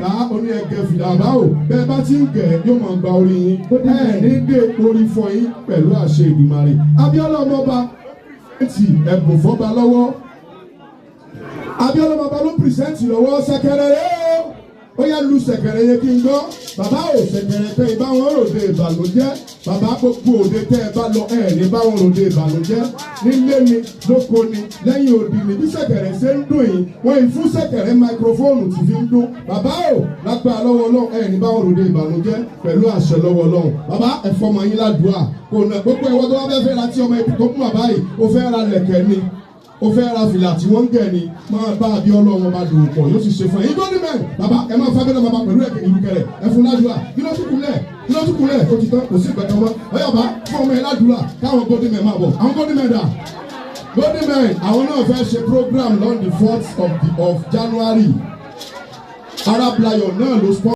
Bàbá oní ẹgẹ fìlà, bàbá o, bẹ́ẹ̀ bá ti ń gẹ̀ yóò máa gba orí yín, ẹ ní dé orí fọ yín pẹ̀lú àṣẹ Ìdùmarè. Abíọ́lá ọmọọba ti ẹ̀bùn fọ́ba lọ́wọ́. Abíọ́lá ọmọọba ló present lọ́wọ́. Ṣẹ̀kẹ̀rẹ̀ rẹ̀ o, ó yá, lu ṣẹ̀kẹ̀rẹ̀ yẹn kí n gbọ́. Bàbá ò, ṣẹ̀kẹ̀rẹ̀ tẹ ìbá wọn ròde ìbànújẹ́. Bàbá, gbogbo òde tẹ́ ẹ bá lọ, ẹ ní bá wọn ròde ìbànújẹ́, nílé ni, lóko ni, lẹ́yìn odi ni. Bí ṣẹ̀kẹ̀rẹ̀ ṣe ń dùn yìí, wọ́n yìí fún ṣẹ̀kẹ̀rẹ̀ microphone tí fi ń dún. Bàbá ò, lágbára lọ́wọ́ Ọlọ́run, ẹ ní bá wọn ròde ìbànújẹ́ pẹ̀lú àṣẹ lọ́wọ́ Ọlọ́run. Bàbá, ẹ fọmọ yín ládùúà kò nà. Gbogbo ẹ̀wọ́n tó wá fẹ́ fẹ́ ra tí ọmọ tó kún bàbá yìí, ó fẹ́ ra lẹ̀kẹ̀ ni, ó fẹ́ ra fìlà tí wọ́n ń gẹ̀ ni, máa bá Abíọ́lá wọn bá dòwò pọ̀, yóò sì ṣe fún ẹ. Yín golden men, bàbá, ẹ máa fábẹ́lẹ́ bàbá pẹ̀lú ẹ̀kẹ́ ìlú kẹrẹ. Ẹ fún ládùúà. Kí ló tún kulẹ̀? Kí ló tún kulẹ̀? Ó ti tán, kò sí ìgbàkan mọ́. Ọyọ̀ bá fún ọmọ ẹ ládùúà. Káwọn golden men máa bọ̀. Àwọn golden men dà? Golden men, àwọn náà fẹ́ ṣe program on the 4th of January. Arab Lion náà ló sponsor.